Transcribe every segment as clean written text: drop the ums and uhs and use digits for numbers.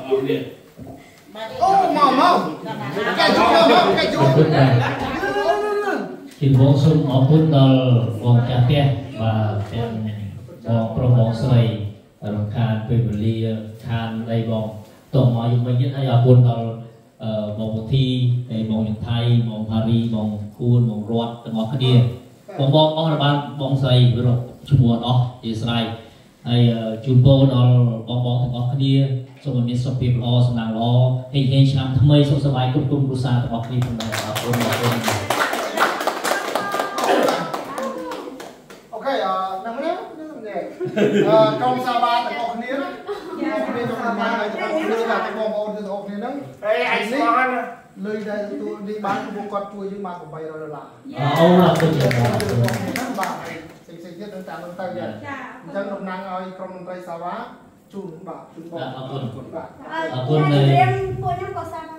អូមកមកកែជួមកកែជួ ជាបងសូមអរគុណដល់បងចាស់ផ្ទះបាទទាំងបងប្រុសបងស្រីរំខានពេលវេលាខានអីបងតមកយំវិញទៀតហើយអរគុណដល់បងពុធីហើយបងយិនថៃបងផារីបងគួនបងរតទាំងអស់គ្នាបងបងអស់របស់បងស្រីរកឈ្មោះអស់ជាស្រ័យហើយជូនពរដល់បងបងទាំងអស់គ្នាសូមឲ្យមានសុខភាពល្អសំណាងល្អហេងហេងឆ្នាំថ្មីសុខសប្បាយគ្រប់គ្រប់គ្រួសារទាំងអស់គ្នាផងដែរអរគុណអរគុណអូខេណាស់នេះក្រុមសាវ៉ាទាំងអស់គ្នាណាទាំងគ្នាក្នុងបានហើយទាំងអស់គ្នាទាំងបងប្អូនទាំងអស់គ្នាហ្នឹងអេឯងស្គាល់ណាលុយដែលទទួលនេះបានពួកគាត់ជួយយើងបាន800ដុល្លារអូអរគុណច្រើនបាទផ្សេងៗទៀតនឹងតាមនឹងទៅចាអញ្ចឹងតំណាងឲ្យក្រុមមន្ត្រីសាវ៉ាជូនបាទជូនបងអរគុណបាទអរគុណរៀងពួកខ្ញុំក៏សាវ៉ា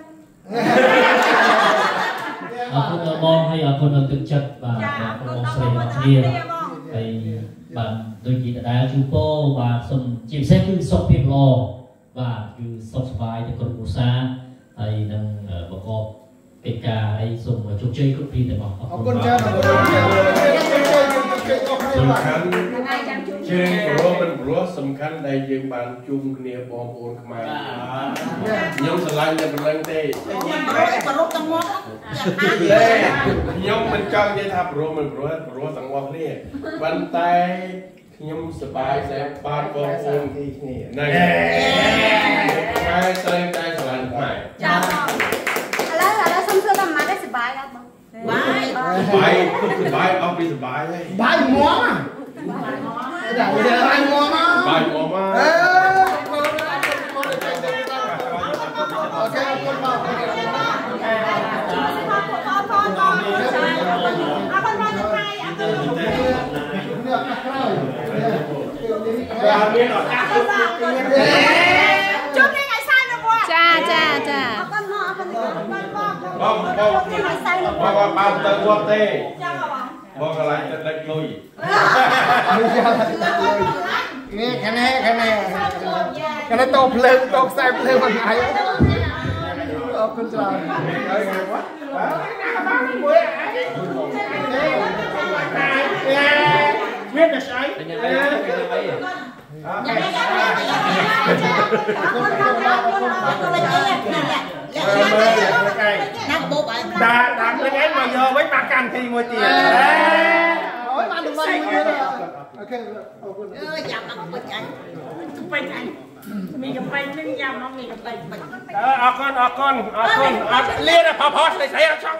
អរគុណដល់បងហើយអរគុណដល់ទឹកចិត្តបាទបងស្រីទាំងគ្នាហើយបាទដូចជាដដែលជូនពរបាទសូមជាពិសេសគឺសុខភាពល្អបាទគឺសុខសប្បាយទៅគ្រប់គ្រួសារហើយនឹងប្រកបកិច្ចការអីសូមជោគជ័យគ្រប់គ្នាទាំងអស់អរគុណច្រើនអរគុណសំខាន់ជាព្រោះមិនព្រោះសំខាន់ដែលយើងបានជុំគ្នាបងប្អូនខ្មែរខ្ញុំស្រឡាញ់តែប៉ុណ្្នឹងទេប្រពទាំងមកទេខ្ញុំមិនចង់និយាយថាព្រោះមិនព្រោះព្រោះទាំងអស់គ្នាប៉ុន្តែខ្ញុំសប្បាយតែបានបងប្អូនគ្នាហ្នឹងខ្មែរស្រីតែស្រឡាញ់ខ្មែរចាបងឥឡូវសុំសួរតែម៉ាក់សប្បាយអត់បងបាយបាយបាយអស់ពីសប្បាយហើយបាយមាំបាយមាំបាយមាំអេអូខេអរគុណបង អរគុណបងអរគុណបងថៃអរគុណ នេះឱកាសក្រោយ បាទមានឱកាសជួប ជួបនេះថ្ងៃសៅរ៍នៅវត្តចាចាចាអរគុណមកអរគុណបងបងបងថ្ងៃសៅរ៍នៅវត្តបងបានទៅវត្តទេចាបងបងកន្លែងទៅដឹកលុយ នេះខាងនេះខាងនេះខាងនេះតោភ្លើងតោខ្សែភ្លើងមួយថ្ងៃអរគុណច្រើន ហើយវត្តបាទបានមួយអីមានតែស្អី ញ៉ាំអីញ៉ាំអី អរគុណ ណាបបឯង ដាក់ដាក់លេងឯងមកយកវិញមកកម្មវិធីមួយទៀត អូយបានតំណមួយទៀតអូខេអរគុណ អើយ៉ាំមកពេចអញពេចអញមានកំពេញនឹងយ៉ាំមកមានកំពេញ អរគុណអរគុណអរគុណអត់លៀនផផស្អីស្អីអត់ចង់